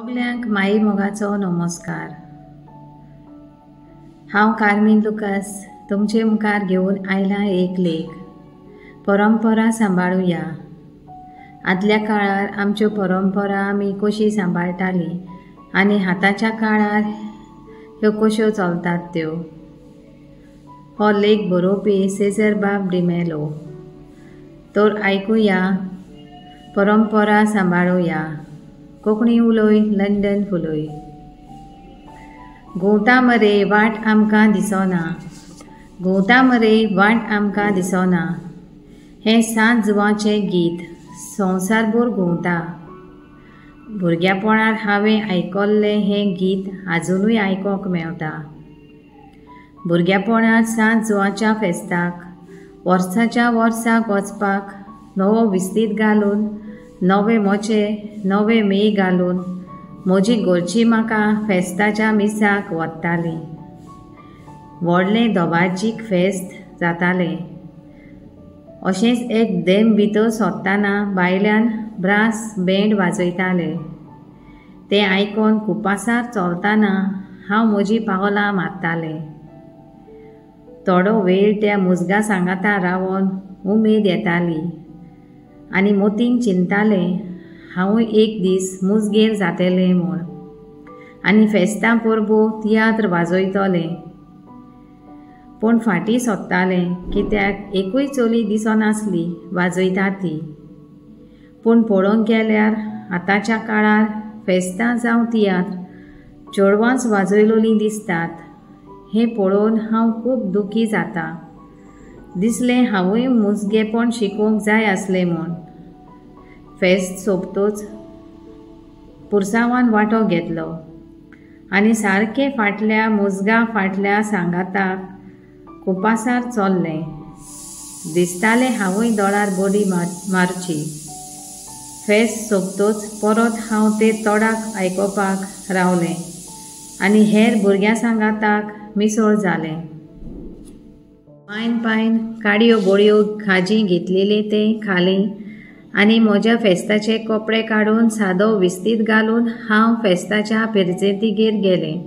सगल्यांक माई मोगाचो नमस्कार. हांव कार्मीन लुकास तुमचे मुखार घेवन आयलां एक लेख, परंपरा सांबाळुया. आदल्या काळार आमच्यो परंपरा आमी कशी सांबाळटालीं आनी आतांच्या काळार ह्यो कश्यो चलतात त्यो. हो लेख बरोवपी सेजर बाब डिमेलो. तर आयकुया, परंपरा सांबाळुया. कोंकणी उलय, लंडन फुलय. घुंवता मरे वाट आमकां दिसना, घुंवता मरे वाट आमकां दिसना. हें सांत जुवाचें गीत संवसारभर घुंवता. भुरग्यापणार हांवें आयकल्लें हें गीत आजुनूय आयकूंक मेवता. भुरग्यापणांत सांत जुवाच्या फेस्ताक वर्साच्या वर्साक वचपाक नवो विस्तीद घालून, नवे मोचे, नवे मेय घालून म्हजी घरची म्हाका फेस्ताच्या मिसाक व्हरतालीं. व्हडलें दबाजीक फेस्त जातालें. अशेंच एक देम भितर सोदतना भायल्यान ब्रास बँड वाजयताले. तें आयकून कुपासार चलतना हांव म्हजीं पावलां मारतालें. थोडो वेळ त्या मुजगा सांगाता रावन उमेद येताली आनी मोतीन चिंतालें हांवूय एक दीस मुजगेर जातलें म्हूण आनी फेस्तां परबो तियात्र वाजयतलें. पूण फाटीं सोदतालें कित्याक एकूय चली दिसनासली वाजयता ती. पूण पळोवंक गेल्यार आतांच्या काळार फेस्तां जावं तियात्र चेडवांच वाजयलोलीं दिसतात. हें पळोवन हांव खूब दुखी जाता. दिसलें हांवूय मुजगेपण शिकोवंक जाय आसलें म्हूण. फेस्त सोंपतूच पुरसांवान वांटो घेतलो आनी सारकें फाटल्या मुजगा फाटल्या सांगाताक कुपासार चल्लें. दिसतालें हांवूय दोळार बडी मारची. फेस्त सोंपतूच परत हांव ते तोडाक आयकुपाक रावलें आनी हेर भुरग्यां सांगाताक मिसळ जालें. मायन पायन काडयो बोडयो खाजी घेतलेली तें खालीं आनी म्हज्या फेस्ताचे कपडे काडून सादो विस्तीद घालून हांव फेस्ताच्या पिरजेंतीगेर गेलें.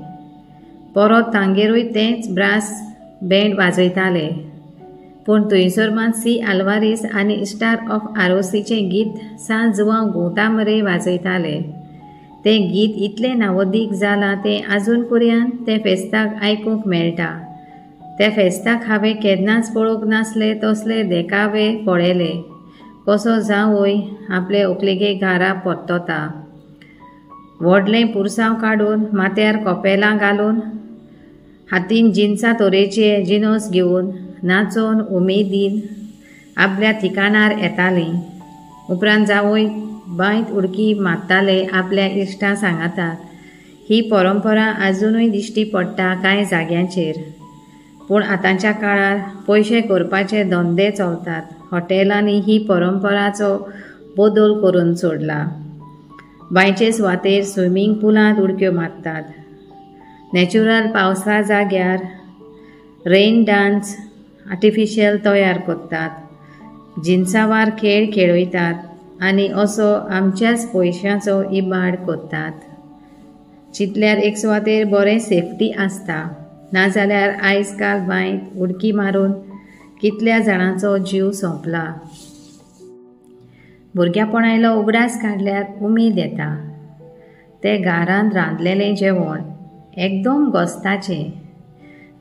परत तांगेरूय तेंच ब्रास बँड वाजयताले. पूण थंयसर मात सी आल्वारीस आनी स्टार ऑफ आरोसीचें गीत सांत जुवांव घुंवता मरे वाजयताले. तें गीत इतलें नावदीक जालां तें आजून पर्यंत तें फेस्ताक आयकूंक मेळटा. त्या फेस्ताक हांवें केन्नाच पळोवंक नासले तसले देखावे पळयले. कसो जावय आपले ओकलेगे घरा परतता. व्हडलें पुरसांव काडून माथ्यार कपेलां घालून हातीन जिन्सां तरेचे जिनस घेवन नाचोन उमेदीन आपल्या ठिकाणार येतालीं. उपरांत जावय बांयत उडकी मारताले आपल्या इश्टां सांगाताक. ही परंपरा आजुनूय दिश्टी पडटा कांय जाग्यांचेर. पूण आतांच्या काळार पयशे करपाचे धंदे चलतात. हॉटेलांनी ही परंपराचो बदल करून सोडला. बांयचे सुवातेर स्विमींग पुलांत उडक्यो मारतात. नॅचरल पावसा जाग्यार रेन डान्स आर्टिफिशियल तयार करतात. जिन्सावार खेळ खेळयतात आनी असो आमच्याच पयशांचो इबाड करतात. चिंतल्यार एक सुवातेर बरें सेफ्टी आसता, नाजाल्यार आयज काल बांयत उडकी मारून कितल्या जाणांचो जीव सोंपला. भुरग्यापणायलो उगडास काडल्यार उमेद येता. तें घरांत रांदलेलें जेवण एकदम गोस्ताचें,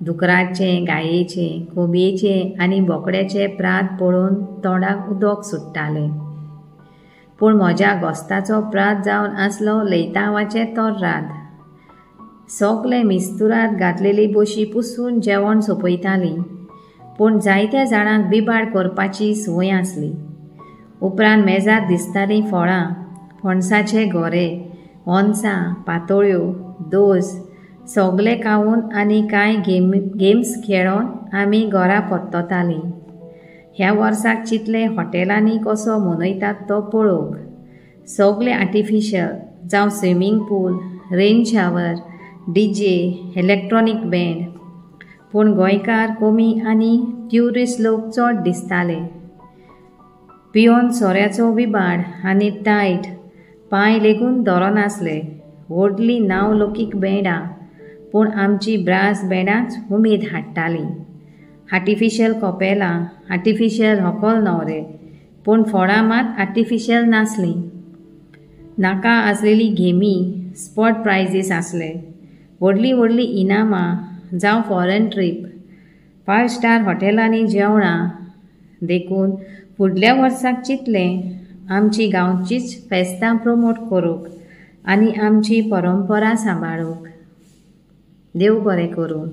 दुकराचें, गायेचें, कोबयेचें आनी बोकड्याचें प्रात पळोवन तोंडाक उदक सुट्टालें. पूण म्हज्या गोस्ताचो प्रात जावन आसलो लैतांवाचें तोर्राद. सगलें मिस्तुराद घातलेली बशी पुसून जेवण सोंपयतालीं. पूण जायत्या जाणांक बिबाड करपाची संवय आसली. उपरांत मेजार दिसतालीं फळां, पणसाचे गोरे, ओनसां, पातोळ्यो, दोस सगले खावन आनी कांय गेम्स खेळोन आमी घरा परततालीं. ह्या वर्साक चिंतलें हॉटेलांनी कसो मनयतात तो पळोवंक. सगलें आर्टिफिशियल जावं swimming pool, rain shower, DJ, electronic band. पूण गोंयकार कमी आनी ट्युरिस्ट लोक चड दिसताले. पियोन सोऱ्याचो विबाड आनी टायट पांय लेगून दवरनासले. व्हडलीं नांवलोकीक बँडां, पूण आमची ब्रास बँडांच उमेद हाडटालीं. आर्टिफिशियल कोपेलां, आर्टिफिशियल होकोल न्हवरे, पूण फोडां मात आर्टिफिशियल नासलीं. नाका आसलेली गेमी, स्पॉट प्रायजीस आसले, व्हडलीं व्हडलीं इनामां जावं फॉरेन ट्रीप, 5 स्टार हॉटेलांनी जेवणां. देखून फुडल्या वर्साक चिंतलें आमची गांवचीच फेस्तां प्रोमोट करूंक आनी आमची परंपरा सांबाळूंक. देव बरें करूं.